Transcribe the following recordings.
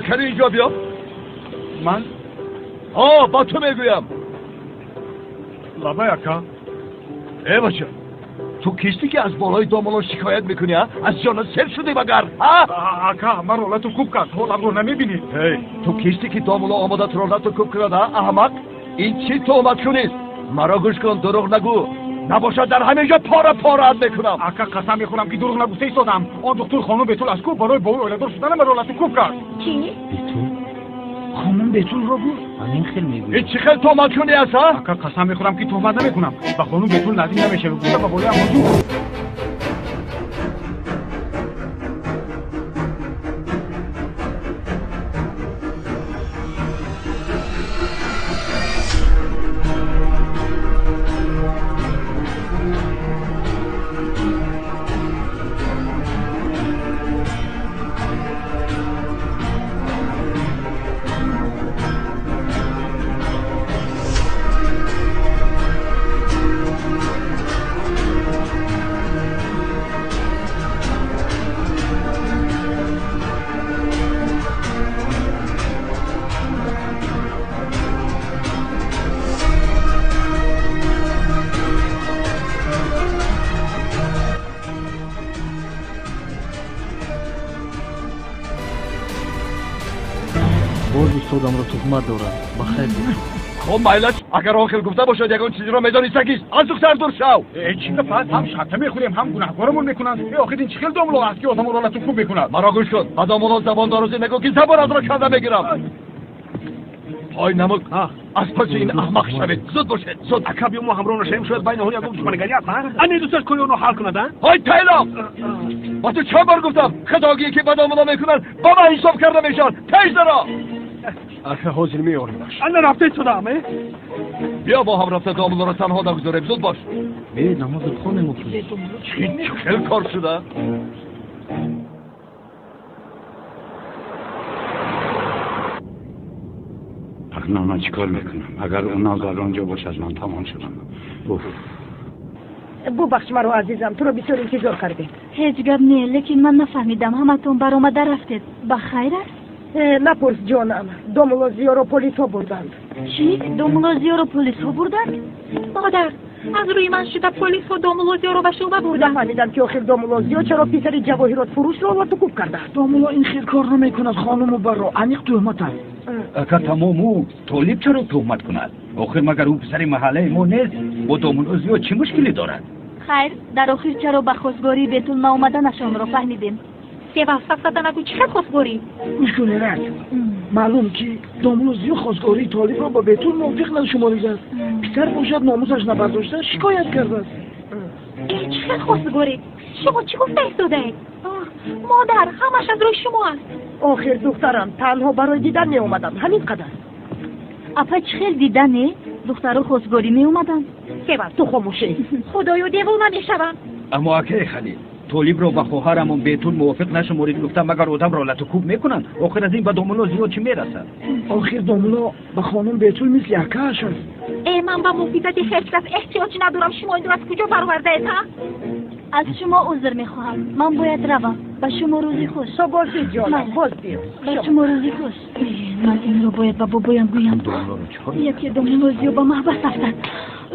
Кани инҷо биё. Ман? Ҳо, ба ту мегӯям. Лабай, ака. Э, бача, ту кистӣ ки аз болои домулло шикоят мекунӣ, а? Аз ҷонат сер шудӣ магар, а? Ака, маро лату кӯб кард, ҳоламро намебинӣ. Эй, ту кистӣ ки домулло омода туро лату кӯб кунад, а, аҳмақ? Ин чӣ туҳматкунист? Маро гӯш кун, дурӯғ нагӯ. Набошад дар ҳамин ҷо пора пораат мекунам. Ака, қасам мехӯрам ки дурӯғ нагуфта истодам. Он духтур хонум Бетул аз кӯб барои бо ӯ оиладор шудана маро лату кӯб кард. Чӣ? Бетул? Хонум Бетулро бурд? Ҳамин хел мегӯяд. Ин чӣ хел туҳматкунӣ аст, а? Ака, қасам мехӯрам ки туҳмат намекунам. Ба хонум Бетул наздик намешавӣ, гуфта ба болоям ҳуҷум. Устодамро туҳмат дорад. Ба хайр бош. Хоб, майлаш, агар он хел гуфта бошад, ягон чизеро медонистагист. Аз духтар дур шав. Э, чӣ гап аст? Ҳам шарта мехӯрем, ҳам гунаҳкорамон мекунанд. Э, охир ин чӣ хел домулло аст ки одамонро лату кӯб мекунад? Маро гӯш кун. Ба домулло забондорозӣ нагӯ ки забонатро канда мегирам. Ҳой намук, аз паси ин аҳмақ шавед. Зуд бошед, зуд. Ака, биё мо ҳамроҳ нашавем, шояд байни онҳо ягон душманигарӣ аст, а? Ане дӯсташ кори онро ҳал кунад, а? Ҳой тайлоқ! Ба ту чанд бор гуфтам, хатогие ки ба домулло мекунанд, ба ман ҳисоб карда мешаванд. Тез даро! Ака, ҳозир меоримаш. Ана рафта истодам, э? Биё бо ҳам рафта домуллоро танҳо нагузорем, зуд бош. Э, намоз хонем охир. Чӣ хел кор шуда? Акнун ман чӣ кор мекунам? Агар онал дар он ҷо бошад, ман тамом шудам. Уф. Бубахш маро, азизам, туро бисёр интизор кардем. Ҳеҷ гап не, лекин ман нафаҳмидам, ҳаматон баромада рафтед. Ба хайр аст? Напурс, ҷонам, домулло Зиёро полисҳо бурданд. Чӣ? Домулло Зиёро полисҳо бурданд? Модар, аз рӯи ман шуда полисҳо домулло Зиёро ба шӯъба бурданд. Нафаҳмидам ки охир домулло Зиё чаро писари ҷавоҳиротфурӯшро латукӯб кардааст. Домулло ин хел кор намекунад, хонуму барро, аниқ туҳмат аст. Ака, тамом, ӯ Толиб чаро туҳмат кунад? Охир магар ӯ писари маҳаллаи мо нест? Бо домулло Зиё чӣ мушкиле дорад? Хайр, дар охир чаро ба хостгории Бетул наомаданашонро фаҳмидем. Сева, сафсата нагӯ, чӣ хел хостгорӣ? Гӯш кунед, маълум ки домулло Зиё хостгории Толибро ба Бетул мувофиқ нашуморидааст. Писар бошад, номусаш набардошта шикоят кардааст. Э, чӣ хел хостгорӣ? Шумо чӣ гуфта истодаед? Модар, ҳамаш аз рӯи шумо аст. Охир духтарам, танҳо барои дидан меомадам, ҳамин қадар. Апа, чӣ хел дидане? Духтаро хостгорӣ меомаданд. Сева, ту хомӯшӣ. Худоё, девона мешавам. Аммо акаи Халил, Толибро ба хоҳарамон Бетул мувофиқ нашуморид гуфта, магар одамро лату кӯб мекунанд? Охир аз ин ба домулло Зиё чӣ мерасад? Охир домулло ба хонум Бетул мисли акааш аст. Э, ман ба муҳофизати ҳеҷ кас эҳтиёҷ надорам. Шумо инро аз куҷо баровардаед, ҳа? Аз шумо узр мехоҳам, ман бояд равам. Ба шумо рӯзи хуш. То бозӣ, ҷонам, боз биё. Ба шумо рӯзи хуш. Ман инро бояд ба бобоям гӯям. Яке домулло Зиё ба маҳбас афтад,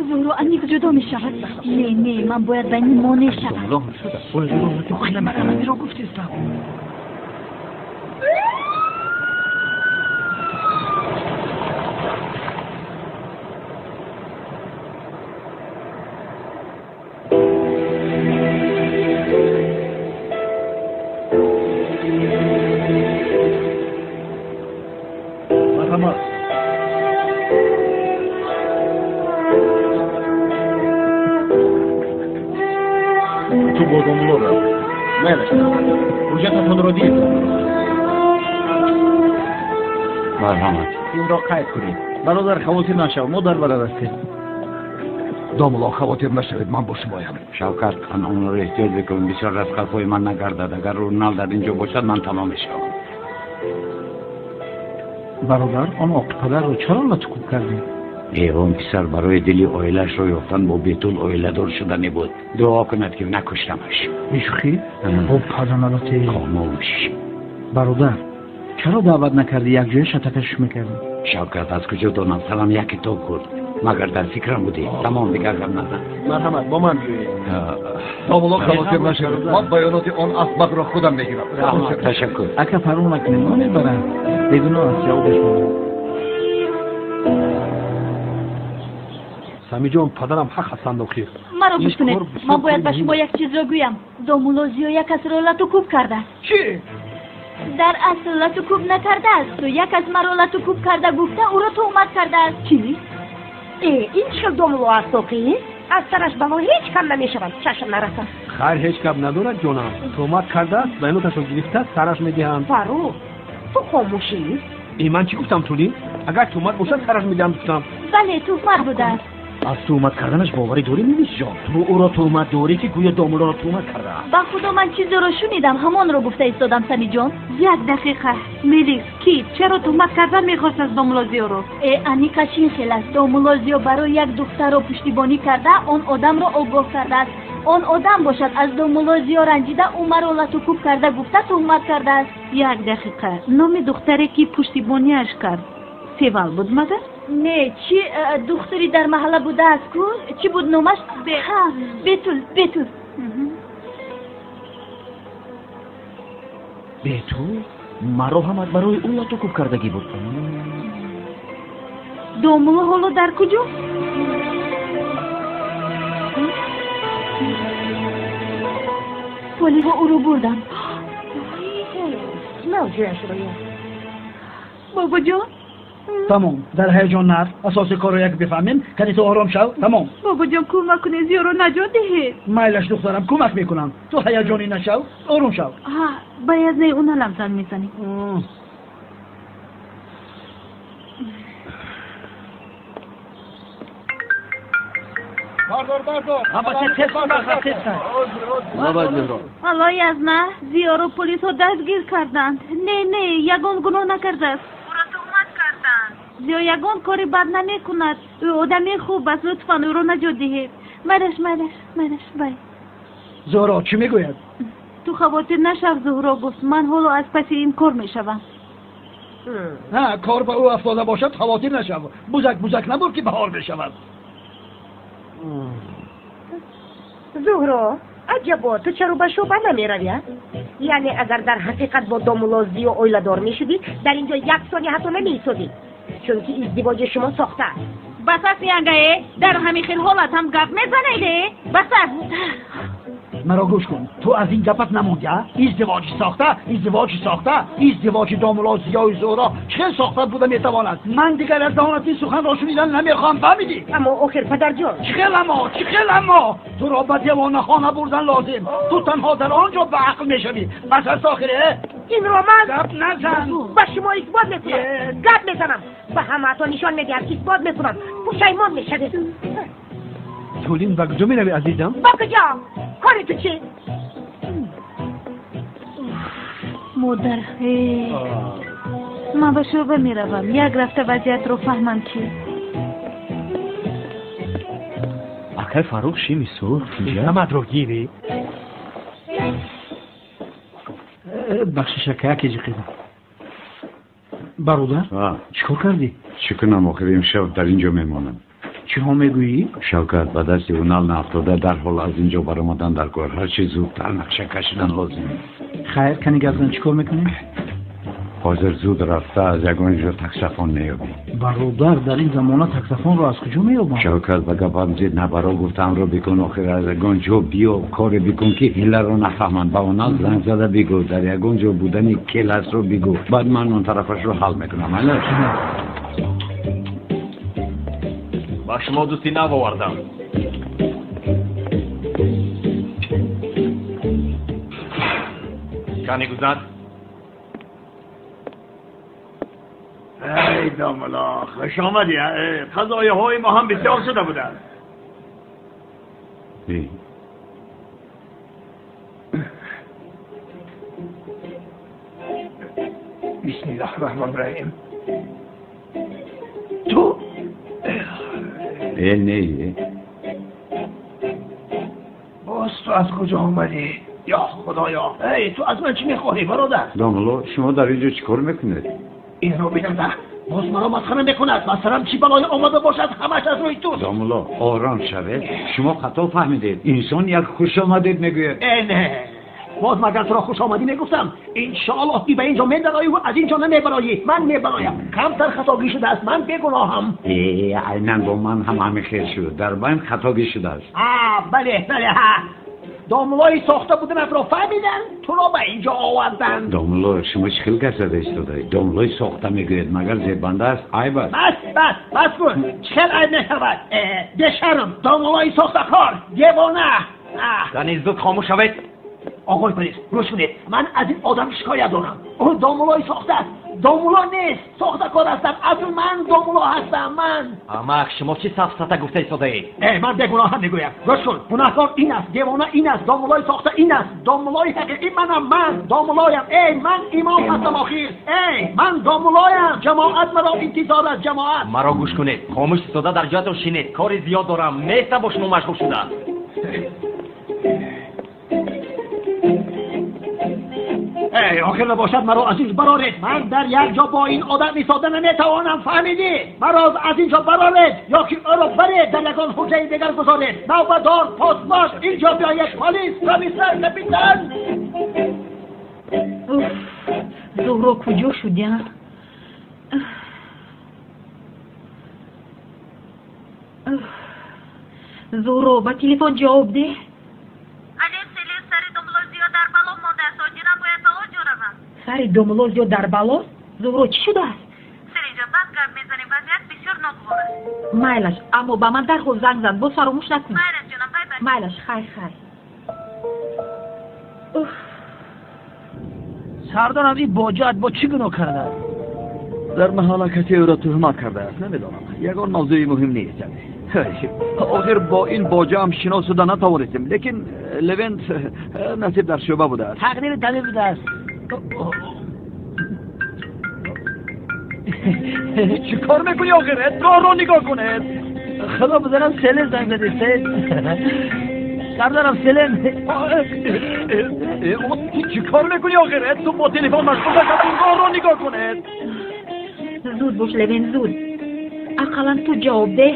зӯро аниқ ҷудо мешавад. Не, не, ман бояд ба ин монеъ шавам. Охир ман ҳаминро гуфтистам. Ту бо домулло рав. Майлаш, ҳуҷҷататонро дид. Марҳамат. Инро қайд кунед. Бародар, хавотир нашав, мо дар барар ҳастем. Домулло, хавотир нашавед, ман бо шумоям. Шавкат, онро эҳтиёт бикун, бисёр аз қафои ман нагардад. Агар Рунал дар ин ҷо бошад, ман тамом мешавам. Бародар, он оқипадарро чаро латукӯб кардем? Э, он писар барои дили оилаашро ёфтан бо Бетул оиладор шудане буд. Дуо кунад ки накуштамаш. Бешӯхӣ? Бо паданалате. Хомӯш. Бародар, Чаро даъват накардӣ, якҷоя шатакашш мекардем? Шавкат, аз куҷо донам? Салам як китоб хӯрд. Магар дар фикрам будӣ? Тамом, дигар гап назан. Марҳамат, бо ман биёед. Домулло, хавотир нашавед, ман баёноти он ахмақро худам мегирам. Раҳмат, ташаккур. Ака, парво накунед, ман мебарам. Бегуноҳ аст, ҷавобаш медиҳам. Самиҷон, падарам ҳақ ҳастанд охир. Маро гӯш кунед, ман бояд ба шумо як чизро гӯям. Домулло Зиё як касро лату кӯб кардааст. Чӣ? Дар асл лату кӯб накардааст. Як кас маро лату кӯб карда гуфта, ӯро туҳмат кардааст. Чӣ? Э, ин чӣ хел домулло аст охи? Аз сараш бало ҳеҷ кам намешавад, чашм нарасад. Хайр, ҳеҷ гап надорад, ҷонам. Туҳмат кардааст, баёноташро гирифта, сараш медиҳанд. Фаррух, ту хомӯшӣ? Э, ман чӣ гуфтам, Тулӣ? Агар туҳмат бошад, сараш медиҳам гуфтам. Бале, туҳмат будааст. Аз туҳмат карданаш боварӣ дорӣ, Милисҷон? Ту ӯро туҳмат дорӣ, ки гӯё домуллоро туҳмат кардааст. Ба худо, ман чизеро шунидам, ҳамонро гуфта истодам, Самиҷон. Як дақиқа, Мелис, ки чаро туҳмат кардан мехост аз домулло Зиёро? Э, аниқаш ин хел аст. Домулло Зиё барои як духтарро пуштибонӣ карда, он одамро огоҳ кардааст. Он одам бошад аз домулло Зиё ранҷида, ӯ маро латукӯб карда гуфта туҳмат кардааст. Як дақиқа, номи духтаре ки пуштибониаш кард Севал буд магар? Не, чи духтари дар маҳалла будааст ку? Чӣ буд номаш? Ҳа, Бетул, Бетул. Бетул? Маро ҳам барои ӯ латукӯб кардагӣ буд. Домулло ҳоло дар куҷо? Поливо ӯро бурданд. Нав ҷояшро ёфт. Бобоҷон? Тамом, дар ҳаяҷон нар. Асоси корро як бифаҳмем, кани ту ором шав. Тамом. Бобоҷон, кӯмак кунед, Зиёро наҷот диҳед. Майлаш, духтарам, кӯмак мекунам. Ту ҳаяҷонӣ нашав, ором шав. Ҳа, ба язнаи уналам занг мезанем. Бардор, бардор. Алло, язна, Зиёро полисҳо дастгир карданд. Не, не, ягон гуноҳ накардааст. Зиё ягон кори бад намекунад. Ӯ одами хуб аст, лутфан ӯро наҷот диҳед. Майлаш, майлаш, майлаш, бай. Зуҳро чӣ мегӯяд? Ту хавотир нашав, Зуҳро гуфт, ман ҳоло аз паси ин кор мешавам. Ҳа, кор ба ӯ афтода бошад, хавотир нашав. Бузак бузак набуд, ки баҳор мешавад. Зуҳро, аҷабо, ту чаро ба шӯъба намеравӣ? Яъне агар дар ҳақиқат бо домулло Зиё оиладор мешудӣ, дар ин ҷо як сония ҳатто намеистодӣ, чунки издивоҷи шумо сохта аст. Бас аст, янгае, дар ҳамин хел ҳолат ҳам гап мезанед, э? Бас аст. Маро гӯш кун, ту аз ин гапат намондӣ, а? Издивоҷи сохта, издивоҷи сохта, издивоҷи домулло Зиёи Зуҳро чӣ хел сохта буда метавонад? Ман дигар аз даҳонат ин суханро шунидан намехоҳам, фаҳмидӣ? Аммо охир, падарҷон. Чӣ хел аммо, чӣ хел аммо? Туро ба девонахона бурдан лозим. Ту танҳо дар он ҷо ба ақл мешавӣ. Бас аст охир, э? Инро ман гап назан. Ба шумо исбот мекунам. Гап мезанам. Ба ҳамаатон нишон медиҳам, исбот мекунам. Пушаймон мешавед. Тулин, ба куҷо меравӣ, азизам? Ба куҷо? Кори ту чӣ? Модар, ман ба шӯъба меравам. Як рафта вазъиятро фаҳмам чӣ. Акай Фаррух, шими сурх инҷа? Намадро гирӣ. Бахшиш, ака, яке ҷиқидам. Бародар, чӣ кор кардӣ? Чӣ кунам, охир имшаб дар ин ҷо мемонам. Чиҳо мегӯӣ? Шавкат, ба дасти унал наафтода, дарҳол аз ин ҷо баромадан дар кор. Ҳарчи зудтар нақша кашидан лозим. Хайр, кани гап зан, чӣ кор мекунем? Ҳозир зуд рафта аз ягон ҷо таксафон меёбӣ. Бародар, дар ин замона таксафонро аз куҷо меёбам? Шавкат, ба гапам зид набаро, гуфтаамро бикун. Охир аз ягон ҷо биё, коре бикун, ки ҳилларо нафаҳманд. Ба онал занг зада бигӯ, дар ягон ҷо будани келасро бигӯ. Баъд ман он тарафашро ҳал мекунам. Ана? Ба шумо дӯсти нав овардам. Кани гузар? Эй домулло, хуш омадӣ. Қазояҳои мо ҳам бисёр шуда буданд. Бисмиллаҳ раҳмон раҳим. Ту Э, не. Боз ту аз куҷо омадӣ? Ё Худоё, эй ту аз ман чӣ мехоҳӣ бародар? Домулло, шумо дар инҷо чӣ кор мекунед? Инро бинанда боз маро масхара мекунад. Ба сарам чӣ балое омада бошад, ҳамаш аз рӯи туст. Домулло, ором шавед. Шумо хато фаҳмидед. Инсон як хуш омадед мегӯяд. Э не, боз магар туро хуш омадӣ мегуфтам? Иншоаллоҳ ки ба инҷо медароӣ ва аз инҷо намебароӣ. Ман мебароям. Камтар хатогӣ шудааст, ман бегуноҳам. Э, айнан бо ман ҳам ҳамин хел шуд. Дар байн хатогӣ шудааст. Бале, бале, ҳа. Домуллои сохта буданатро фаҳмиданд, туро ба инҷо оварданд. Домулло, шумо чӣ хел гап зада истодаед? Домуллои сохта мегӯед, магар зебанда аст? Айб аст. Бас, бас, бас кун. Чӣ хел айб мешавад? Бешарм, домуллои сохтакор, девона. Зани зуд хомӯш шавед. Оғои полис, гӯш кунед. Ман аз ин одам шикоят дорам. Ӯ домуллои сохта аст. Домулло нест, сохтакор ҳастам. Асл ман домулло ҳастам, ман. Амак, шумо чӣ сафсата гуфта истодаед? Э, ман бегуноҳам мегӯям. Гӯш кун, гунаҳкор ин аст, девона ин аст, домуллои сохта ин аст. Домуллои ҳақиқӣ манам, ман домуллоям. Эй, ман имом ҳастам охир. Эй, ман домуллоям. Ҷамоат маро интизор аст, ҷамоат. Маро гӯш кунед. Хомӯш истода дар ҷоятон шинед. Кори зиёд дорам. Нестам бо шумо машғул шуда. Эй, охир набошад маро аз инҷо бароред. Ман дар як ҷо бо ин одам истода наметавонам, фаҳмидӣ? Маро аз инҷо бароред ё ки ӯро баред дар ягон ҳуҷраи дигар гузоред. Навбадор, посбош, инҷо биёед, полис, комиссар, капитан. Уф, Зуҳро куҷо шуд, я? Зуҳро, ба телефон ҷавоб деҳ. Сари домулло зиёд дар балост? Зуҳро, чӣ шудааст? Селинҷон, баъд гап мезанем, вазъият бисёр ногувор аст. Майлаш, аммо ба ман дарҳол занг зан, боз фаромӯш накун. Майлаш ҷонам, бай бай. Майлаш, хайр, хайр. Сардорам, ин боҷаат бо чӣ гуноҳ кардааст? Дар маҳалла касе ӯро туҳмат кардааст, намедонам. Ягон мавзӯи муҳим нест. Охир бо ин боҷаам шинос шуда натавонистем, лекин Левент насиб дар шӯъба будааст. Тақдири табиб будааст. Чӣ кор мекунӣ охир? Роҳро нигоҳ кунед. Худо бизанам, Селен занг задӣ, Селен. Сардарам, Селен. Чӣ кор мекунӣ охир? Ту бо телефон машғул нашавӣ, роҳро нигоҳ кунед. Зуд бош, Левен, зуд. Ақаллан ту ҷавоб деҳ.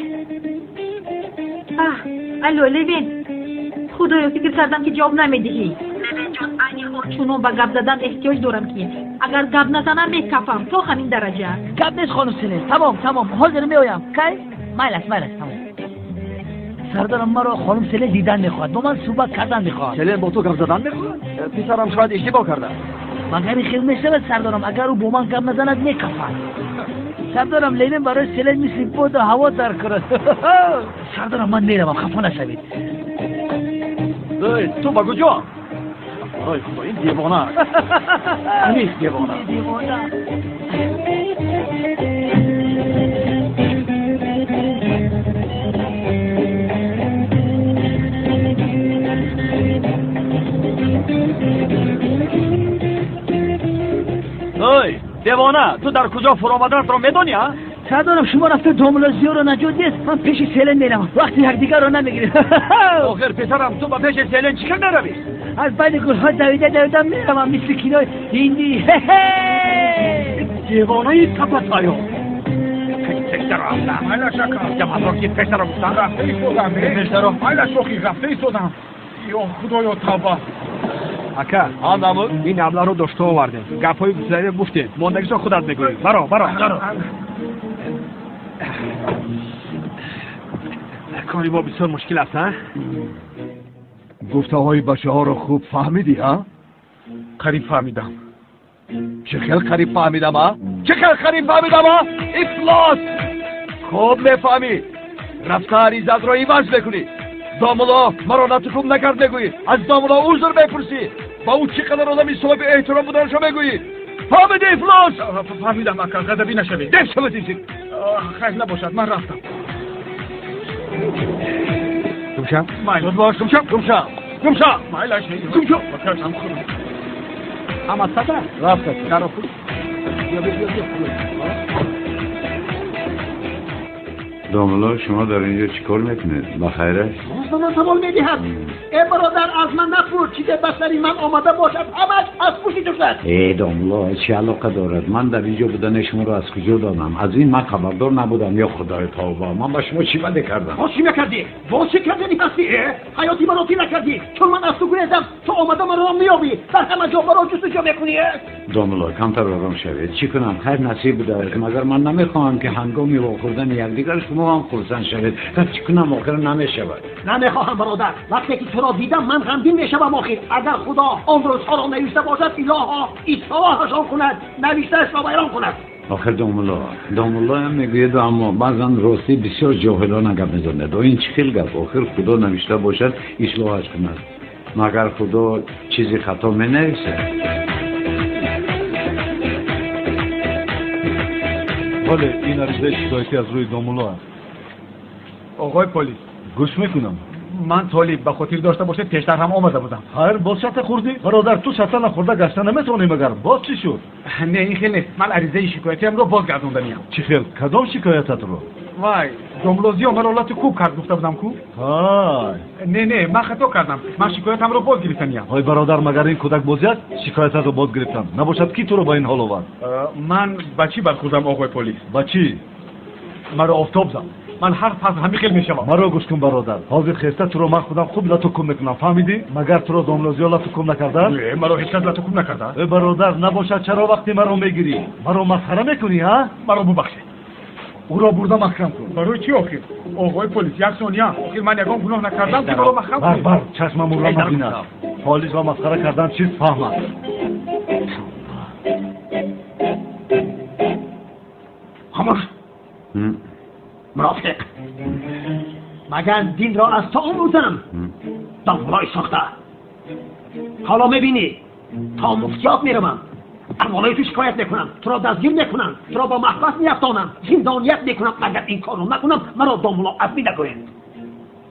Алло, Левен. Худоё, фикр кардам ки ҷавоб намедиҳӣ. Левенҷон, айни ҳол чунон ба гап задан эҳтиёҷ дорам ки агар гап назанам мекафам то ҳамин дараҷа. Гап нест, хонум Селен. Тамом, тамом, ҳозир меоям. Кай? Майлаш, майлаш, тамом. Сардарам, маро хонум Селен дидан мехоҳад, бо ман суҳбат кардан мехоҳад. Селен бо ту гап задан мехоҳад? Писарам шояд иштибоҳ кардааст. Магар ин хел мешавад, сардарам? Агар ӯ бо ман гап назанад мекафад. Сардарам, Левен барои Селен мисли боду ҳаво дар кунад. Сардарам, ман меравам, хафа нашавед. Ту ба куҷо? Барои Худо, ин девона аст. Нест девона. Девона. Ой, девона, ту дар куҷо фуромаданатро медонӣ, а? Сардарам, шумо рафта домулло Зиёро наҷот диҳед, ман пеши Селен меравам. Вақти якдигарро намегирем. Охир писарам, ту ба пеши Селен чӣ кар меравӣ? Аз байни гулҳо давида давида меравам, мисли кинои ҳиндӣ. Девонаи тапатаё. Майлаш, ака. Пештаро гуфтам. Рафта истодам. Майлаш, охир, рафта истодам. Ё Худоё, тавба. Ака, ин аблаҳро дошта овардем. Гапҳои гуфтаниро гуфтем. Мондагишро худат мегӯӣ. Баро, баро. Кори мо бисёр мушкил аст, а? Гуфтаҳои бачаҳоро хуб фаҳмидӣ, а? Қариб фаҳмидам. Чӣ хел қариб фаҳмидам, а? Чӣ хел қариб фаҳмидам, а? Ифлос! Хуб мефаҳмӣ. Рафта аризатро иваз мекунӣ. Домулло маро латукӯб накард мегӯӣ. Аз домулло узр мепурсӣ. Ба ӯ чӣ қадар одами соҳиби эҳтиром буданашо мегӯӣ. Фаҳмидӣ, ифлос? Фаҳмидам, ака, ғазабӣ нашавед. Дев шавад ин. Хайр набошад, ман рафтам. Гумшав. Зуд бош, гумшав, гумшав. Гумшав. Майлаш, гумшав. Ҳама сада? Рафта. Даро пуш. Бیا, бیا, бیا. Домулло, шумо дар инҷо чӣ кор мекунед? Ба хайр аст? Боз ба ман савол медиҳад. Э бародар, аз ман напурс, чизе ба сари ман омада бошад, ҳамаш аз пушти ту шуд. Э домулло, чӣ алоқа дорад? Ман дар инҷо будани шуморо аз куҷо донам? Аз ин ман хабардор набудам. Ё худои тавба, ман ба шумо чӣ ваъда кардам? Боз чӣ мекардӣ? Боз чӣ кардани ҳастӣ? Ҳаёти маро тира кардӣ. Чун ман аз ту гурезам, ту омада маро меёбӣ. Дар ҳама ҷо маро ҷустуҷӯ мекунӣ. Домулло, камтар ором шавед. Чӣ кунам? Хайр насиб будааст, магар ман намехоҳам ки ҳангоми вохӯрдани якдигар шумо ҳам хурсанд шавед. Чӣ кунам, охир намешавад. Намехоҳам бародар. Вақте ки туро дидам ман ғамгин мешавам. Охир агар худо он рӯзҳоро навишта бошад, илоҳо ислоҳашон кунад, навиштаашро вайрон кунад. Охир домулло, домуллоям мегӯяд, аммо баъзан ростӣ бисёр ҷоҳилона гап мезанад. Ин чӣ хел гап? Охир худо навишта бошад, ислоҳаш кунад. Магар худо чизи хато менависад? Бале, ин аризаи шикоятӣ аз рӯи домулло аст. Оғои полис, гӯш мекунам. Ман Толиб, ба хотир дошта бошед, пештар ҳам омада будам. Хайр, боз шата хӯрдӣ? Бародар, ту шата нахӯрда гашта наметавонӣ, магар боз чӣ шуд? Не, ин хел нест. Ман аризаи шикоятиамро боз гардонданиям. Чӣ хел? Кадом шикоятатро? Вай, домулло Зиё маро лату кӯб кард, гуфта будам ку? Ҳай. Не, не, ман хато кардам. Ман шикоятамро боз гирифтаниям. Ҳой бародар, магар ин кӯдакбозӣ аст? Шикоятатро боз гирифтам. Набошад, кӣ туро ба ин ҳол овард? Ман ба чӣ бархӯрдам, оғои полис? Ба чӣ? Маро офтоб зад. Ман ҳар фасл ҳамин хел мешавам. Маро гӯш кун бародар, ҳозир хеста туро ман худам хуб лату кӯб мекунам, фаҳмидӣ? Магар туро домулло Зиё лату кӯб накардааст? Не, маро ҳеҷ кас лату кӯб накардааст. Э бародар, набошад чаро вақте маро мегирӣ? Маро масхара мекунӣ, ҳа? Маро бубахшед. Ӯро бурда маҳкам кун. Барои чӣ охир? Оғои полис, як сония. Охир ман ягон гуноҳ накардам ки маро маҳкам кунед. Бар, чашмам ӯро набинад. Полис ва масхара кардан чиз фаҳмад. Хомӯш. Мунофиқ, магар динро аз ту омӯзам? Домуллои сохта. Ҳоло мебинӣ, то муфтиёт меравам, амволои ту шикоят мекунам, туро дастгир мекунам, туро ба маҳбас меафтонам, зиндоният мекунам. Агар ин корро накунам, маро домулло азмӣ нагӯянд.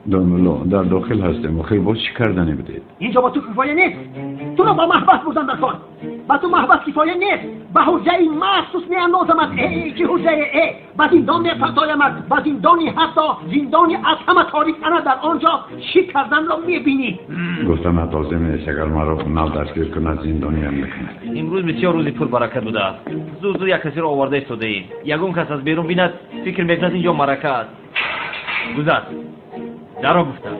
Домулло, дар дохил ҳастем. Охир боз чӣ кардане будед? Инҷо ба ту кифоя нест. Туро ба маҳбас бурдан дар кор. Ба ту маҳбас кифоя нест. Ба ҳуҷраи махсус меандозамад. Э, чӣ ҳуҷрае? Э, ба зиндон мепартоямад. Ба зиндони ҳатто зиндони аз ҳама торик. Ана дар он ҷо чӣ карданро мебинӣ. Гуфтанат лозим нест. Агар маро нав дастгир кунад, зиндониям мекунад. Имрӯз бисёр рӯзи пурбаракат будааст. Зуд зуд як касеро оварда истодаем. Ягон кас аз берун бинад, фикр мекунад инҷо марака аст. Гузар. Даро гуфтам.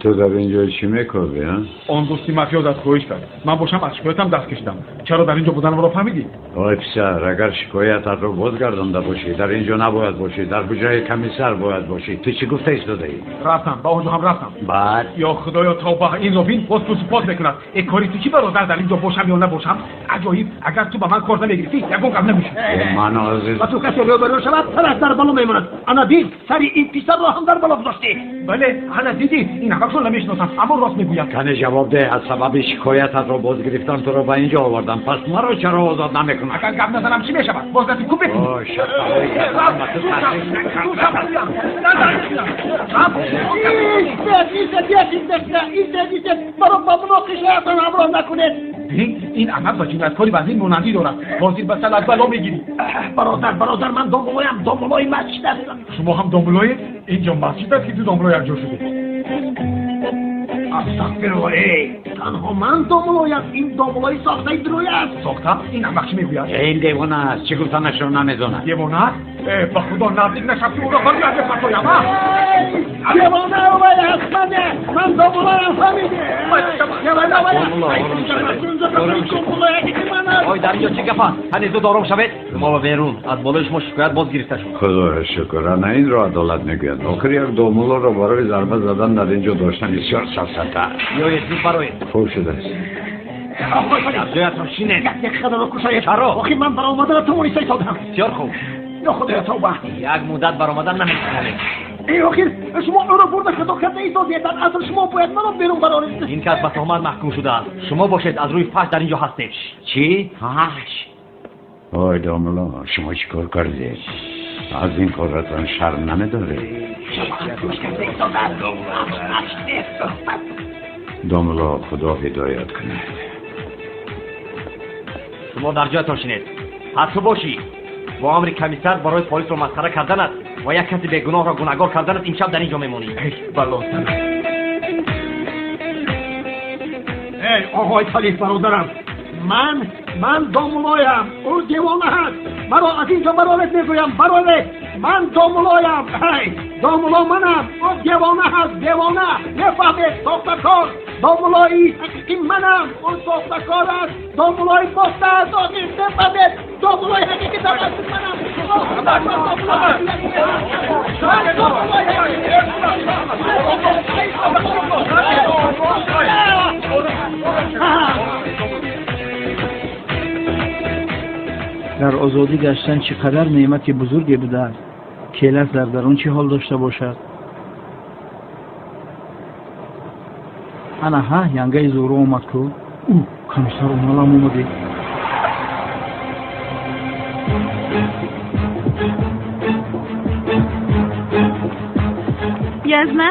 Ту дар инҷо чӣ мекардӣ, а? Он дӯсти мафиёз аз хоҳиш кард. Ман бошам аз шикоятам даст кашидам. Чаро дар инҷо буданамро фаҳмидӣ? Ой писар, агар шикоятатро бозгардонда бошӣ, дар инҷо набояд бошӣ, дар ҳуҷраи комиссар бояд бошӣ. Ту чӣ гуфта истодаӣ? Рафтам, ба он ҷо ҳам рафтам. Баъд? Ё худоё тавба, инро бин, боз пусу пос мекунад. Э кори ту чӣ бародар, дар инҷо бошам ё набошам? Аҷоиб, агар ту ба ман кор намегирифтӣ, ягон гап намешуд. Ман ҳозир ба ту касе рӯбарӯ шавад, сараш дар бало мемонад. Ана бин, сари ин писарро ҳам дар бало гузоштӣ. Бале, ана дидӣ, ин ҳамашро намешиносам, аммо рост мегӯяд. Кане ҷавоб деҳ, аз сабаби шикоятатро боз гирифтан туро ба инҷо овардам. Пас маро чаро озод намекунад? Агар гап назанам чӣ мешавад? Боз лату кӯб мекунӣ. О, шартаҳои гардам ба ту таъсир Маро ба муноқишаятон ҳамроҳ накунед. Ин аҳмақ ба ҷинояткори вазин монандӣ дорад. Ҳозир ба салак бало мегирӣ. Бародар, бародар, ман домуллоям, домуллои масҷид ҳастам. Шумо ҳам домуллоед? Инҷо масҷид аст ки ду домулло якҷо шудед. Астағфируллоҳ, эй, танҳо ман домуллоям. Ин домуллои сохтаи дурӯй аст. Сохта? Ин аҳмақ чӣ мегӯяд? Ин девона аст, чӣ гуфтанашро намедонад. Девона аст? Ба худо наздик нашав ки ӯро барояд мепартоям. Девона вай аст, мане ман домуллоям, фаҳмидӣ? Ой, дар инҷо чӣ гап аст? Ҳане зуд ором шавед. Шумо ба берун, аз болои шумо шикоят боз гирифта шуд. Худоё шукр, ана инро адолат мегӯяд. Охир як домуллоро барои зарба задан дар инҷо доштан бисёр сафсата. Биёед, зуд бароед. Хуб шудааст. Ҷоятон шинед. Як дақиқа даро кушоед. Чаро? Охир ман баромаданро тавониста истодам. Бисёр хуб. Ё худоё тавба. Як муддат баромадан наметавонед. Эй охир шумо ӯро бурда хато карда истодед. Дар асл шумо бояд маро берун бароред. Ин кас ба туҳмат маҳкум шудааст. Шумо бошед аз рӯи фаҳш дар инҷо ҳастед. Чӣ? Фаҳш? Ой домулло, шумо чӣ кор кардед? Аз ин коратон шарм намедоред? Домулло, худо ҳидоят кунад. Шумо дар ҷоятон шинед. Ҳар ту бошӣ бо амри комиссар барои полисро масхара карданат ва як каси бегуноҳро гунаҳгор карданат имшаб дар ин ҷо мемонӣ. Эй балотар! Эй оғои Талиф бародарам, ман домулоям, ӯ девона аст. Маро аз ин ҷо баровед мегӯям, баровед. Ман домулоям, эй домуло манам, ӯ девона аст, девона. Мефаҳмед, сохтакор. Домулои ҳақиқӣ манам, ӯ сохтакор аст, домулои бофта аст. Охир мефаҳмед, домулои ҳақиқӣ дар дасти манам. Дар озодӣ гаштан чӣ қадар неъмати бузурге будааст. Келас дар дарун чӣ ҳол дошта бошад? Ана ҳа, янгаи Зуҳро омад ку. Ӯ комиссар омалам омадӣ. Язна,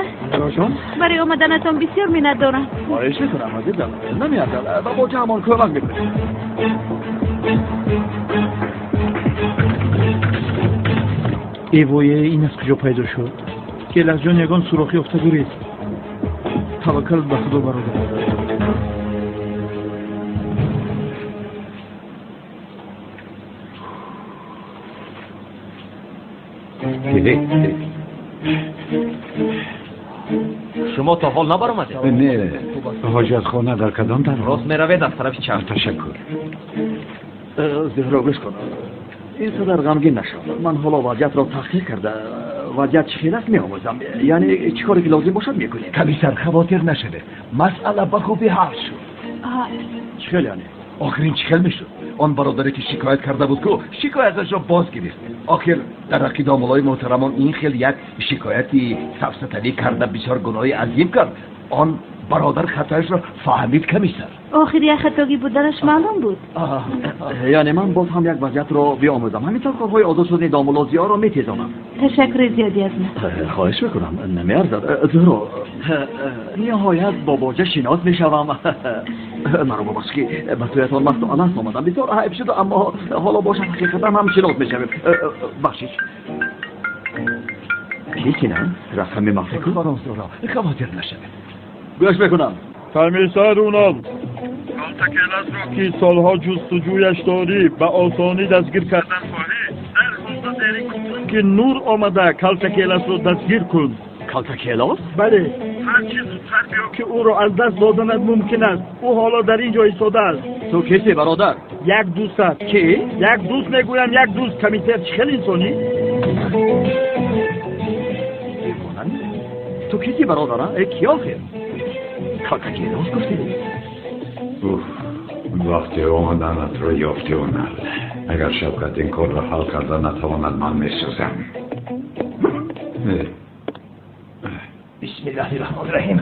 барои омаданатон бисёр миннатдорам. Хоҳиш мекунам азизам, намеарзад. Ба боҷаамон кӯмак мекунем. Эвое, ин аз куҷо пайдо шуд? Келасҷон ягон сурохӣ ёфта гурез. Таваккал ба Худо бародар. Шумо то ҳол набаромадед? Не, ҳоҷатхона дар кадом тараф? Рост меравед аз тарафи чап. Ташаккур. Зуҳро, гӯш кун, ин қадар ғамгин нашав. Ман ҳоло вазъиятро таҳқиқ карда, вазъият чӣ хел аст меомӯзам. Яъне чӣ коре ки лозим бошад мекунем. Комиссар, хавотир нашавед, масъала ба хубӣ ҳал шуд. Чӣ хел яъне? Охир ин чӣ хел мешуд? Он бародаре ки шикоят карда буд ку, шикояташро боз гирифт. Охир дар ҳаққи домулои муҳтарамон ин хел як шикояти сафсатавӣ карда бисёр гуноҳи азим кард. Он бародар хатояшро фаҳмид комиссар. Охир як хатогӣ буданаш маълум буд. Яъне ман боз ҳам як вазъиятро биомӯзам. Ҳамин тавр корҳои озод шудани домуло Зиёро метезонам. Ташаккури зиёди аз ман. Хоҳиш мекунам, намеарзад. Зуҳро, ниҳоят бо боҷа шинос мешавам. Маро бубахш ки ба сӯятон масту аласт омадам. Бисёр айб шуд, аммо ҳоло бошад ҳақиқатан ҳам шинос мешавем. Бахшиш. Кисина? Рақами махфӣ ку? Хонум Зуҳро, хавотир нашавед. Гӯш мекунам. Комиссар Унал, калтакеласро ки солҳо ҷустуҷӯяш дорӣ ба осонӣ дастгир кардан хоҳӣ, дар мунтазири ки нур омада калтакеласро дастгир кун. Калтакелас? Бале, ҳарчи зудтар биё ки ӯро аз даст доданат мумкин аст. Ӯ ҳоло дар ин ҷо истодааст. Ту киси бародар? Як дӯст аст. Кӣ? Як дӯст мегӯям, як дӯст. Комиссар чӣ хел инсонӣ? Ту киси бародар? Э, ки охир? Калтакелас гуфтӣ? Уф, вақти омаданатро ёфти Унал. Агар Шавкат ин корро ҳал карда натавонад, ман месӯзам. Бисмиллаҳи раҳмони раҳим.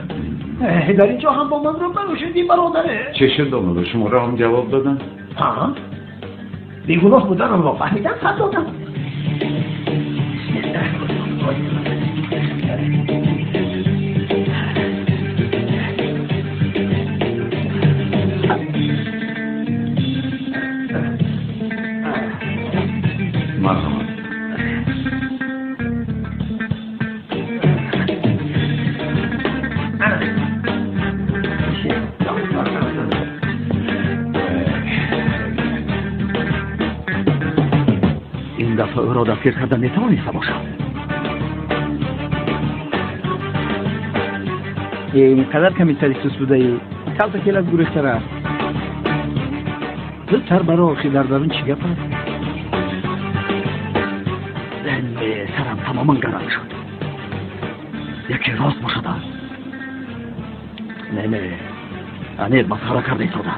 Дар ин ҷо ҳам бо ман рӯбарӯ шудӣ бародаре. Чӣ шуд домуло? Шуморо ҳам ҷавоб доданд? Ҳа, бегуноҳ буданамро фаҳмидам, хат додам. Марҳамат. Ин дафъа ӯро дастгир карда метавониста бошам. Ин қадар комиссари сус будаӣ, калтакелас гурехта рафт. Зудтар баро, охир дар дарун чӣ гап аст? Сарам тамоман гаранг шуд. Яке рост бошад. Не, не, анед масхара карда истода.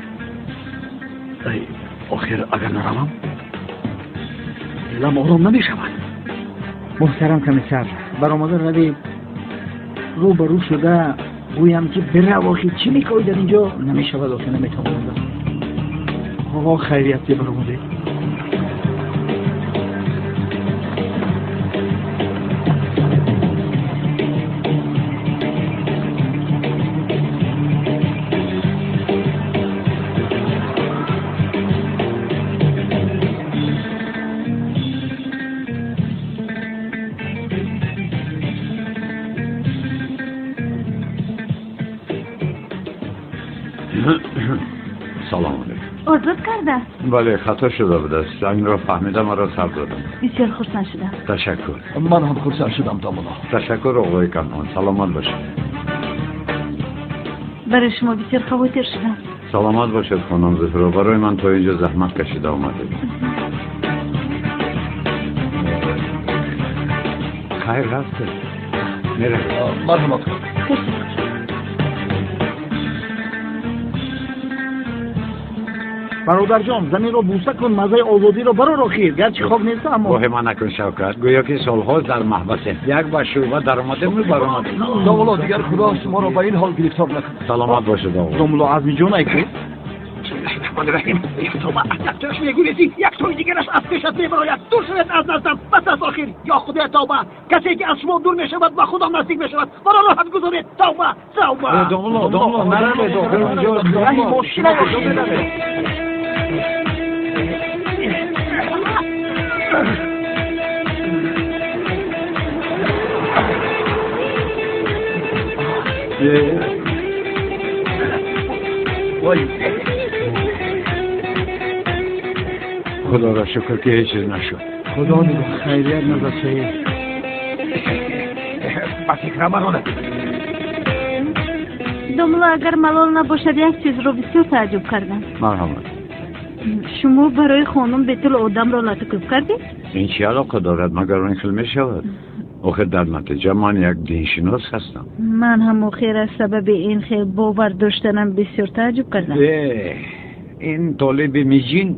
Охир агар наравам, дилам ором намешавад. Муҳтарам комиссар, баромада равед. Рӯ ба рӯ шуда гӯям ки бирав, охир чӣ мекоӣ дар ин ҷо? Намешавад, охир наметавонам. Хайрият баромадед. Озод кардааст? Бале, хато шуда будааст. Инро фаҳмида маро сар додам. Бисёр хурсанд шудам. Ташаккур. Ман ҳам хурсанд шудам, домулло. Ташаккур, оғои Канъон. Саломат бошед. Барои шумо бисёр хавотир шудам. Саломат бошед, хонум Зуҳро. Барои ман то инҷо заҳмат кашида омадед. Хайр рафтед. Меравем. Марҳамат кун. Бародарҷон, заминро бӯса кун, маззаи озодиро барор охир. Гарчи хок нест, аммо воҳима накун, Шавкат. Гӯё ки солҳост дар маҳбасем. Як ба шӯъба даромадем баромадем. Домулло, дигар худо шуморо ба ин ҳол гирифтор накунад. Саломат бошед, оғо. Домулло Азмиҷон, айку Бисмиллоҳир-раҳмонир-раҳим. Як тавба, аз як тояш мегурезӣ, як тои дигараш аз пешат мебарояд. Дур шавед аз наздам, бас аст охир. Ё худоя, тавба. Касе ки аз шумо дур мешавад, ба худо наздик мешавад. Маро роҳат гузоред. Тавба, тавба. Домулло, домулло, наравед охир онҷо. Раҳи мошина. Худо ро шукр ки ҳеҷ чиз нашуд. Худо нигоҳ, хайрият назад соҳиб. Ба фикра маро надид. Домулло, агар малол набошад, як чизро бисёр тааҷҷуб кардам. Марҳамат. Шумо барои хонум Бетул одамро латукӯб кардед? Ин чӣ алоқа дорад? Магар он хел мешавад? Охир дар натиҷа ман як диншинос ҳастам. Ман ҳам охир аз сабаби ин хел бовар доштанам бисёр тааҷҷуб кардам. Ин толиби миҷин,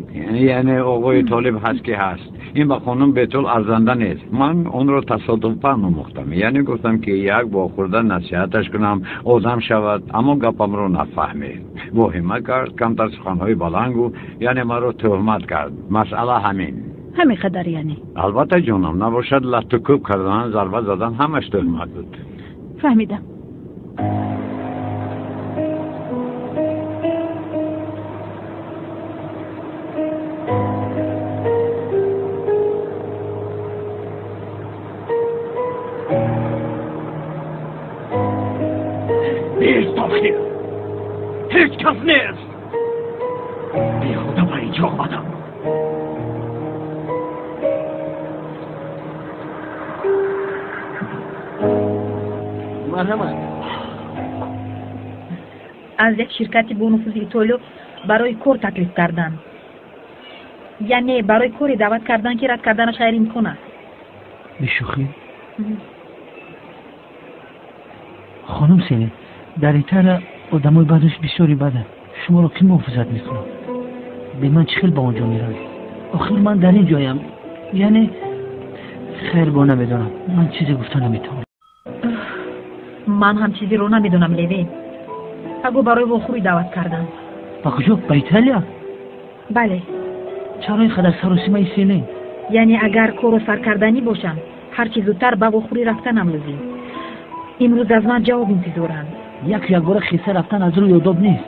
яъне оғои толиб ҳаст ки ҳаст. Ин ба хонум Бетул арзанда нест. Ман онро тасодуфан омӯхтам. Яъне гуфтам ки як вохӯрда насиҳаташ кунам, одам шавад, аммо гапамро нафаҳмид. Воҳима кард, камтар суханҳои баланд гуфт, яъне маро тӯҳмат кард. Масъала ҳамин. Ҳамин қадар яъне? Албатта ҷонам, набошад латтукӯб кардан, зарба задан ҳамаш тӯҳмат буд. Фаҳмидам. Нест охир. Ҳеҷ кас нест. Беҳуда ба инҷо омадам. Марҳамат. Аз як ширкати бонуфузи Итолиё барои кор таклиф карданд. Яъне барои коре даъват карданд, ки рад карданаш ғайриимкон аст. Бешӯхӣ? Хонум Селин, дар Италия одамои бадаш бисёри баданд. Шуморо кӣ муҳофизат мекунад? Бе ман чӣ хел ба он ҷо меравед? Охир ман дар ин ҷоям. Яъне хайр, бо намедонам. Ман чизе гуфта наметавонам. Ман ҳам чизеро намедонам, Левин. Паго барои вохӯрӣ даъват карданд. Ба куҷо? Ба Италия? Бале. Чаро ин қадар саросимаи Селин? Яъне агар корро саркарданӣ бошам, ҳарчи зудтар ба вохӯрӣ рафтанам лозим. Имрӯз аз ман ҷавоб интизоранд. Яку якбора хеса рафтан аз рӯи одоб нест.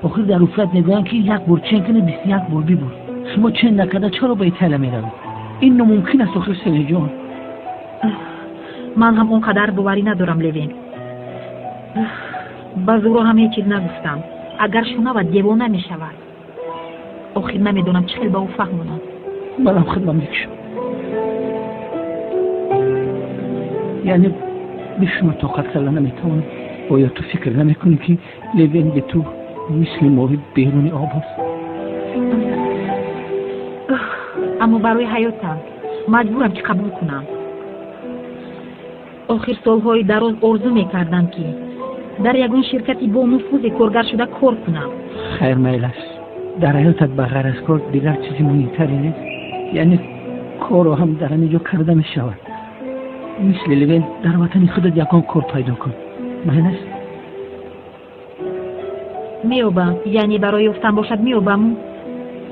Охир дар уфрат мегӯянд ки як бор чен кунӣ, 21 бор бибур. Шумо чен накарда чаро ба Италия меравед? Ин номумкин аст охир, Селинҷон. Ман ҳам он қадар боварӣ надорам, Левин. Ба Зуҳро ҳам ҳеҷ чиз нагуфтам. Агар шунавад, девона мешавад. Охир намедонам чӣ хел ба ӯ фаҳмонам. Манам хидмат мекушам. Яъне бе шумо тоқат карда наметавонам. Оё ту фикр намекунӣ ки Левин бе ту мисли моҳи беруни об аст? Аммо барои ҳаётам маҷбурам ки қабул кунам. Охир солҳои дароз орзу мекардам ки дар ягон ширкати бонуфузе коргар шуда кор кунам. Хайр, майлаш. Дар ҳаётат ба ғайр аз кор дигар чизи муҳимтаре нест. Яъне корро ҳам дар ҳамин ҷо карда мешавад. Мисли Левин дар ватани худат ягон кор пайдо кун. Майлаш? Меёбам, яъне барои ёфтан бошад меёбаму.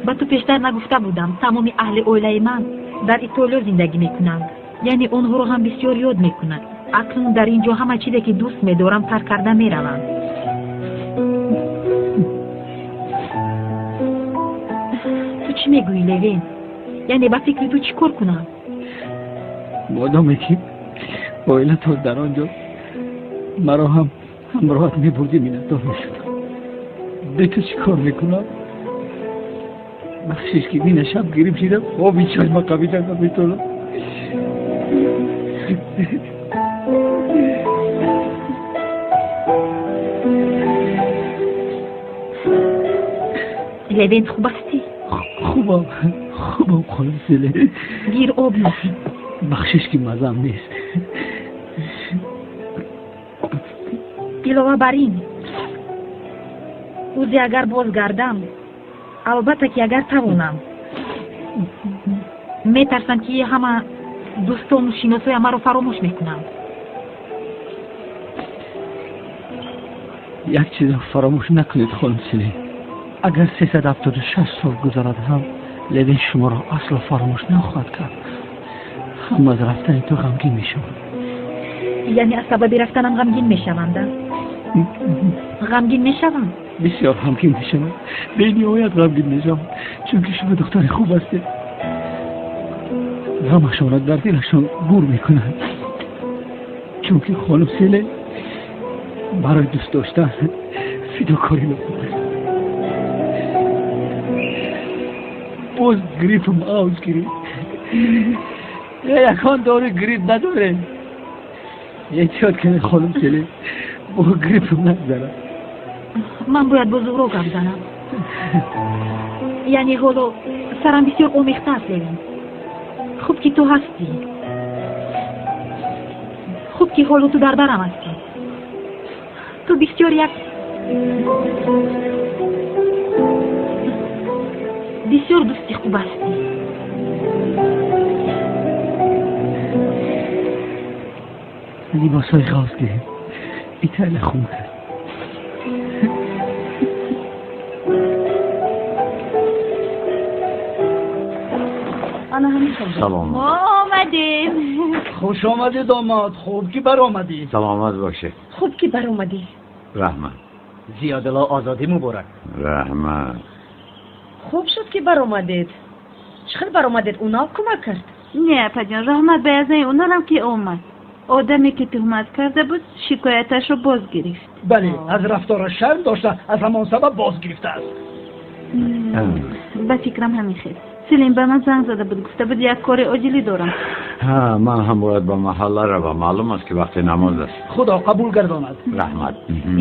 Ба ту пештар нагуфта будам, тамоми аҳли оилаи ман дар Итолиё зиндагӣ мекунанд. Яъне онҳоро ҳам бисёр ёд мекунад. Акнун дар ин ҷо ҳама чизе ки дӯст медорам тарк карда меравам. Ту чӣ мегӯӣ, Левин? Яъне ба фикри ту чӣ кор кунам? Модоме ки оилатон дар он ҷо маро ҳам ҳамроҳат мебурдӣ, миннатдор мешудам. Бе ту чӣ кор мекунам? Бахшиш ки нина шаб гирифт шидам, оби чашма қабида наметавонам. Левент, хуб ҳастӣ? Хубам, хубам, хонум Селин. Гир, об нӯшӣ. Бахшиш ки мазам нест. Илова бар ин, рӯзе агар бозгардам, албатта ки агар тавонам, метарсам ки ҳама дӯстону шиносоям маро фаромӯш мекунанд. Як чизро фаромӯш накунед, хонум Селин. Агар 376 сол гузарад ҳам, Левин шуморо асло фаромӯш нахоҳад кард. Ҳам аз рафтани ту ғамгин мешавад. Яъне аз сабаби рафтанам ғамгин мешаванд? Ғамгин мешавам? Бисёр ғамгин мешавам. Бениҳоят ғамгин мешавам, чунки шумо духтари хуб ҳастед. Ғамашонро дар дилашон гур мекунанд, чунки хонум Селин барои дӯст доштан фидокорӣ лозим аст. Боз гриппам авҷ гирифт. Ягон дори грипп надорем. Эҳтиёт кунед, хонум Селин, бо гриппам нагзарад. Ман бояд бо Зуҳро гап занам. Яъне ҳоло сарам бисёр омехта аст, Левин. Хуб ки ту ҳастӣ. Хуб ки ҳоло ту дар барам ҳастӣ. Ту бисёр як бисёр дӯсти хуб ҳастӣ. Либосҳои ғафз гирифт. Италия хун кард. Салом. Мо омадем. Хуш омадӣ, домод. Хуб ки баромадӣ. Саломат бошед. Хуб ки баромадӣ. Раҳмат. Зиёдулло, озодӣ муборак. Раҳмат. Хуб шуд ки баромадед. Чӣ хел баромадед? Унал кӯмак кард? Не, апаҷон, раҳмат ба язнаи Уналам ки омад. Одаме ки туҳмат карда буд, шикояташро боз гирифт. Бале, аз рафтораш шарм дошта, аз ҳамон сабаб боз гирифтааст. Ба фикрам ҳамин хел. Селин ба ман занг зада буд, гуфта буд як кори оҷилӣ дорам. Ҳа, ман ҳам бояд ба маҳалла равам. Маълум аст ки вақти намоз аст. Худо қабул гардонад. Раҳмат.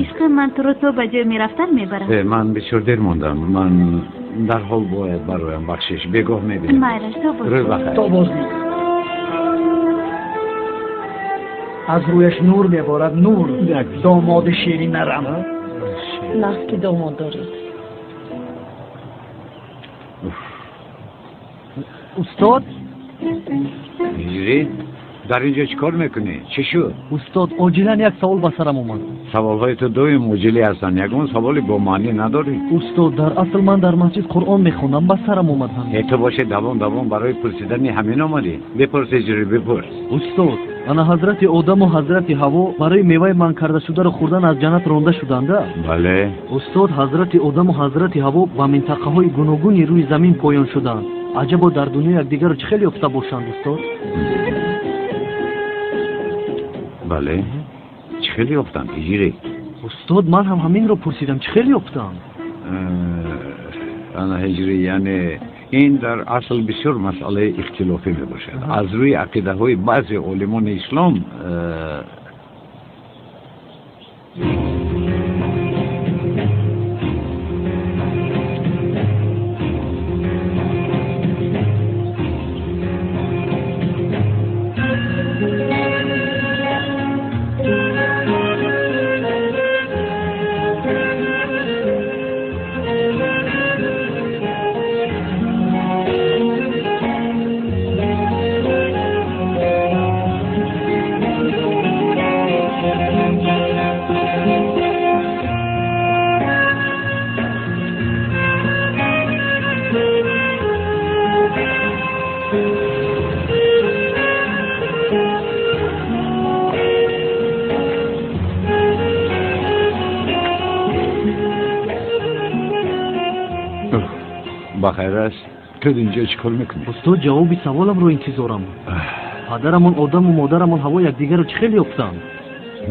Ишқи ман туро то ба ҷой мерафтан мебарам. Ман бисёр дер мондам. Ман дарҳол бояд бароям. Бахшиш, бегоҳ мебинем. Майлаш, то боз. Рӯз бахайр. То боз. Аз рӯяш нур меборад, нур. Домоди ширин нарам. Нағз ки домод доред. Устод? Ҳиҷрӣ, дар инҷо чӣ кор мекунӣ? Чӣ шуд? Устод, оҷилан як савол ба сарам омад. Саволҳои ту доим оҷилӣ ҳастанд. Ягон саволи бо маънӣ надорӣ? Устод, дар асл ман дар масҷид Қуръон мехондам, ба сарам омад ҳамин. Э, ту бошед давом давом барои пурсидани ҳамин омадӣ? Бипурс, Ҳиҷрӣ, бипурс. Устод, ана ҳазрати Одаму ҳазрати Ҳаво барои меваи манъ кардашударо хӯрдан аз ҷаннат ронда шуданда? Бале. Устод, ҳазрати Одаму ҳазрати Ҳаво ба минтақаҳои гуногуни рӯи замин поён шуданд. Аҷабо дар дунё якдигарро чӣ хел ёфта бошанд, устод? Бале, чӣ хел ёфтанд, Ҳиҷрӣ? Устод, ман ҳам ҳаминро пурсидам, чӣ хел ёфтанд? Ана Ҳиҷрӣ, яъне ин дар асл бисёр масъалаи ихтилофӣ мебошад. Аз рӯи ақидаҳои баъзе олимони ислом бахайр аст. Ту инҷо чӣ кор мекунӣ? Устод, ҷавоби саволамро интизорам. Падарамон Одаму модарамон Ҳаво якдигарро чӣ хел ёфтанд?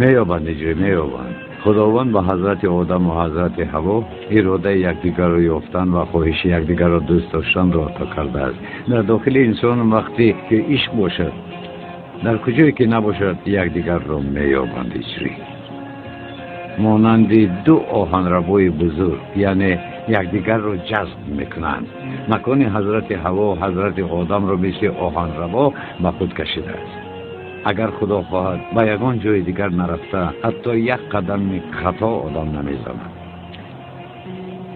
Меёбанд, Ҳиҷрӣ, меёбанд. Худованд ба ҳазрати Одам ва ҳазрати Ҳаво иродаи якдигарро ёфтан ва хоҳиши якдигарро дӯст доштанро ато кардааст. Дар дохили инсон вақте ки ишқ бошад, дар куҷое ки набошад, якдигарро меёбанд. Ҳиҷрӣ монанди ду оҳанрабои бузург, яъне якдигарро ҷазб мекунанд. Макони ҳазрати Ҳаво ҳазрати Одамро мисли оҳанрабо ба худ кашидааст. Агар Худо хоҳад, ба ягон ҷои дигар нарафта, ҳатто як қадами хато одам намезанад.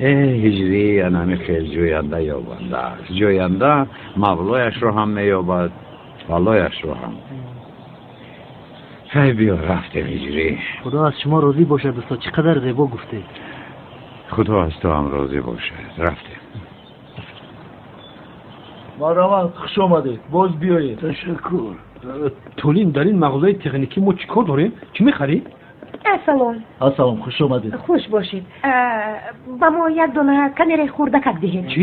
Э ҳиҷрӣ анами хел ҷӯянда ёбанда аст. Ҷӯянда мавлояшро ҳам меёбад, балояшро ҳам. Хай, биё рафтем, ҳиҷрӣ. Худо аз шумо розӣ бошад, устод, чӣ қадар зебо гуфтед. Худо аз ту ҳам розӣ бошад. Рафтем. Марҳамат, хуш омадед, боз биёед. Ташаккур. Толин, дар ин мағозаи техникӣ мо чӣ кор дорем? Чӣ мехарӣ? Ассалом. Ассалом, хуш омадед. Хуш бошед. Ба мо як дона камераи хурдакак диҳед. Чӣ?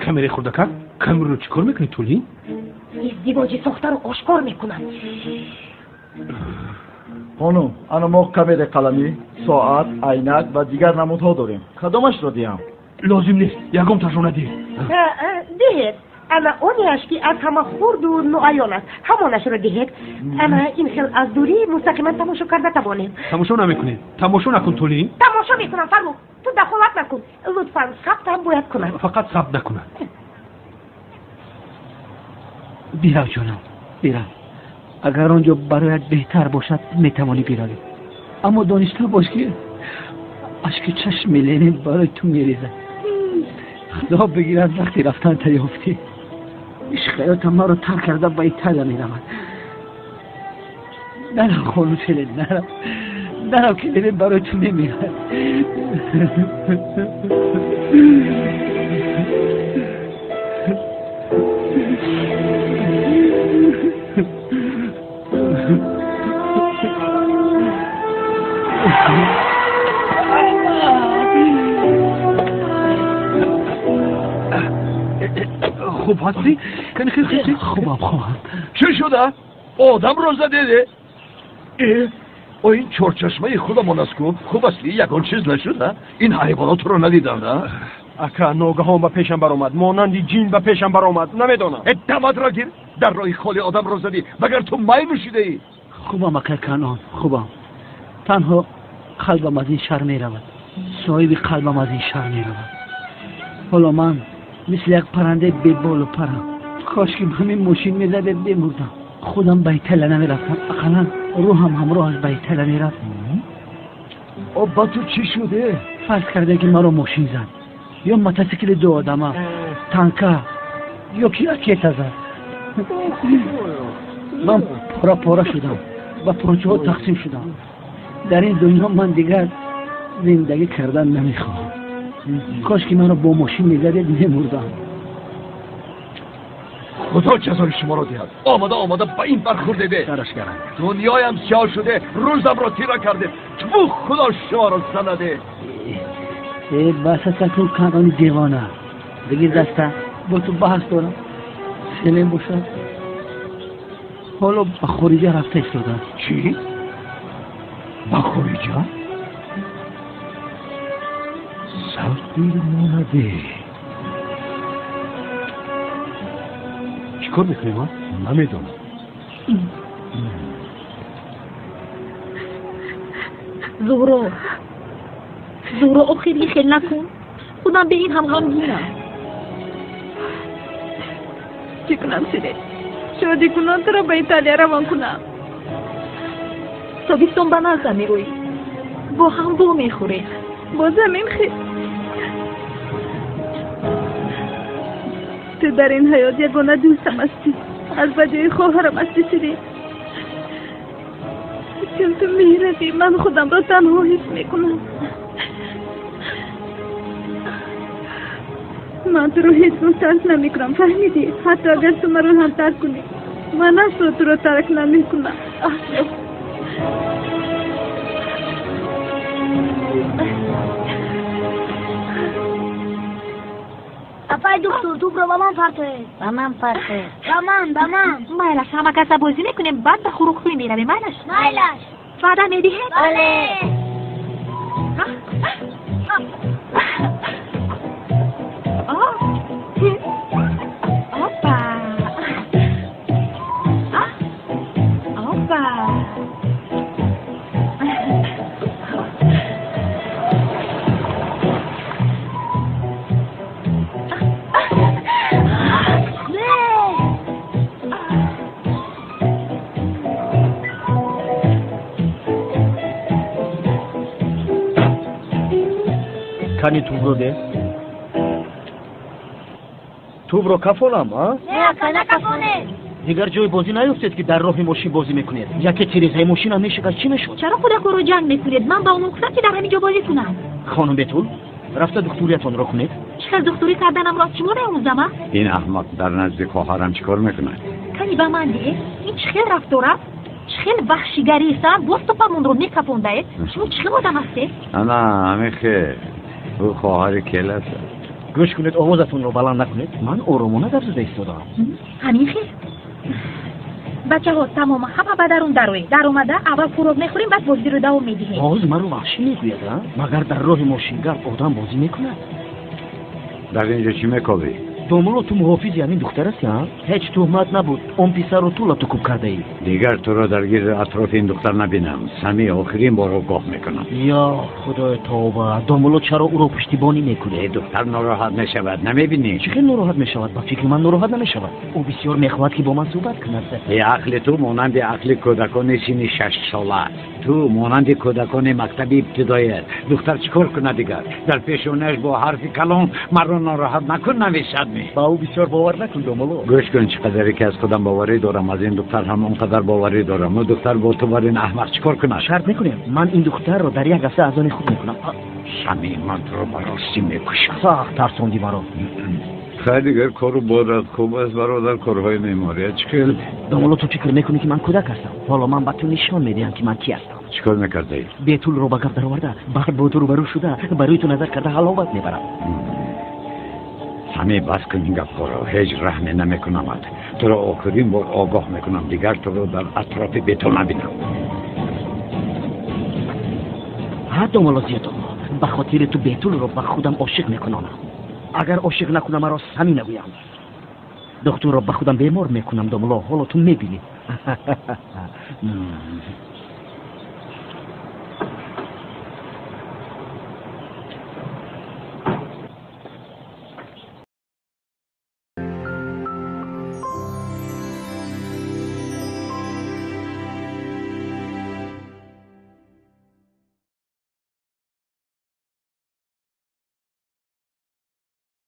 Камераи хурдакак? Камераро чӣ кор мекунӣ, Толин? Издивоҷи сохтаро ошкор мекунад. Хонум, ана мо камераи қаламӣ, соат, айнак ва дигар намудҳо дорем. Кадомашро диҳам? Лозим нест, ягонташро надиҳед. Диҳед. Ана онеаш ки аз ҳама хурду нуайён аст, ҳамонашро диҳед. Ана ин хел аз дурӣ мустақиман тамошо карда тавонем. Тамошо намекунем. Тамошо накун, Толин. Тамошо мекунам, Фаррух. Ту дахолат накун. Лутфан, сабт ҳам бояд кунам. Фақат сабт накунад. Бирав, ҷонам, бирав. Агар он ҷо бароят беҳтар бошад, метавонӣ биравӣ. Аммо дониста бош, ки ашки чашми Ленин барои ту мерезад. Худо бигирад, вақти рафтан таёфтӣ. Ишқ ҳаётам маро тарк карда ба Италия меравад. Нарав, хонум Селен, нарав. Нарав, ки Ленин барои ту мемирад. Хуб ҳастӣ? Кани хел хестӣ? Хубам, хубам. Чӣ шуда? Одамро задеде? Э, о ин чорчашмаи худамон аст ку. Хуб астӣ, ягон чиз нашуда? Ин ҳайвонотро надидам, на? Ака, ногаҳон ба пешам баромад, монанди ҷин ба пешам баромад, намедонам. Э, даматро гир, дар роҳи холи одамро задӣ, магар ту май нӯшидаӣ? Хубам, акай Канон, хубам. Танҳо қалбам аз ин шаҳр меравад. Соҳиби қалбам аз ин шаҳр меравад. Ҳоло ман мисли як паррандаи беболу парам. Кош ки ба ҳамин мошин мезадед, бемурдам. Худам ба Италия намерафтам, ақаллан рӯҳам ҳамроҳаш ба Италия мерафт. О, ба ту чӣ шуде? Фарз карде ки маро мошин зад, ё мотосикли ду одама, танка ё ки ракета зад. Ман пора пора шудам, ба порчаҳо тақсим шудам. Дар ин дунё ман дигар зиндагӣ кардан намехоҳам. Кош ки маро бо мошин мезадед, мемурдам. Худо ҷазои шуморо диҳад. Омада омада ба ин бархӯрдеде. Дунёям сиёҳ шуде, рӯзамро тира кардед. Тфу, Худо шуморо занаде. Э, бас аст акнун, Канони девона. Бигир даста, бо ту баҳс дорам. Селен бошад, ҳоло ба хориҷа рафта истодааст. Чӣ? Ба хориҷа? Сабир монаде. Чӣ кор мекунем, а? Намедонам. Зуҳро, Зуҳро, охир ин хел накун. Худам бе ин ҳам ғамгинам. Чӣ кунам, Сирин? Шодӣ кунон туро ба Италия равон кунам. Тобистон ба наздам меоӣ, бо ҳам во мехӯрем. Боз ҳамин хел. Ту дар ин ҳаёт ягона дӯстам ҳастӣ. Аз ба ҷои хоҳарам ҳастӣ, Сирин. Чун ту меҳравӣ, ман худамро танҳо ҳис мекунам. Ман туро ҳеҷ гоҳ тарк намекунам, фаҳмидӣ? Ҳатто агар ту маро ҳам тарк кунӣ, ман асло туро тарк намекунам. Асло. Апай доктор, тӯпро ба ман партоед. Ба ман партоед. Ба ман, ба ман. Майлаш, ҳама каса бозӣ мекунем, баъд ба хӯрокхӯрӣ меравем. Майлаш? Майлаш. Ваъда медиҳед? Бале. Кани тубро де. Тубро кафонам, а? Не, ака, накафонед. Дигар ҷои бозӣ наёфтед, ки дар роҳи мошин бозӣ мекунед. Яке тирезаи мошинам мешикаст, чӣ мешуд? Чаро кӯдакҳоро ҷанг мекунед? Ман ба онҳо гуфтам, ки дар ҳамин ҷо бозӣ кунанд. Хонум Бетул, рафта духтуриятонро кунед. Чӣ хел духтурӣ карданамро аз шумо меомӯзам, а? Ин аҳмақ дар назди хоҳарам чӣ кор мекунад? Кани ба ман деҳ, ин чӣ хел рафтор аст? Чӣ хел ваҳшигарист, а? Боз топамонро мекафондаед? Шумо чӣ хел одам ҳастед? Ана, ҳамин хел. Ӯ хоҳари келас аст. Гӯш кунед, овозатонро баланд накунед. Ман оромона гап зада истодаам. Ҳамин хел? Бачаҳо, тамом, ҳама ба дарун дароед. Даромада аввал хӯрок мехӯрем, баъд бозиро давом медиҳем. Боз маро ваҳшӣ мегӯяд, а? Магар дар роҳи мошингард одам бозӣ мекунад? Дар инҷо чӣ мекобӣ? Домулло, ту муҳофизи ҳамин духтар ҳастӣ, а? Ҳеҷ туҳмат набуд. Он писарро ту латукӯб кардаӣ. Дигар туро дар гирди атрофи ин духтар набинам. Сами, охирин бор огоҳ мекунам. Ё худои тавба, домулло, чаро ӯро пуштибонӣ мекунӣ? Э, духтар нороҳат мешавад, намебинӣ? Чӣ хел нороҳат мешавад? Ба фикри ман нороҳат намешавад. Ӯ бисёр мехоҳад, ки бо ман суҳбат кунад. Э, ақли ту монанди ақли кӯдакони синни 6-сола. Ту монанди кӯдакони мактаби ибтидоият. Духтар чӣ кор кунад дигар? Дар пешонааш бо ҳарфи калон маро нороҳат накун нависад ми. Ба ӯ бисёр бовар накун, домулло. Гӯш кун, чӣ қадаре ки аз худам боварӣ дорам, аз ин духтар ҳам он қадар боварӣ дорам. Ӯ духтар бо ту бар ин аҳмақ чӣ кор кунад? Шарт мекунем, ман ин духтарро дар як ҳафта аз они худ мекунам. Сами, ман туро ба ростӣ мекушам. Сахт тарсондӣ маро. Хай, дигар кору борат хуб аст, бародар, корҳои меъморият чӣ хел? Домулло, ту фикр мекунӣ, ки ман кӯдак ҳастам? Ҳоло ман ба ту нишон медиҳам, ки ман кӣ ҳастам. Чӣ кор мекардаӣ? Бетулро ба гап дароварда, баъд бо ту рӯбарӯ шуда, ба рӯи ту назар карда ҳаловат мебарам. Сами, бас кун ин гапҳоро. Ҳеҷ раҳме намекунамат. Туро охирин бор огоҳ мекунам, дигар туро дар атрофи бетул набинам. Ҳа, домулло Зиёдулло, ба хотири ту Бетулро ба худам ошиқ мекунонам. Агар ошиқ накунам, маро Сами нагӯям. Духтурро ба худам бемор мекунам, домулло, ҳоло ту мебинӣ.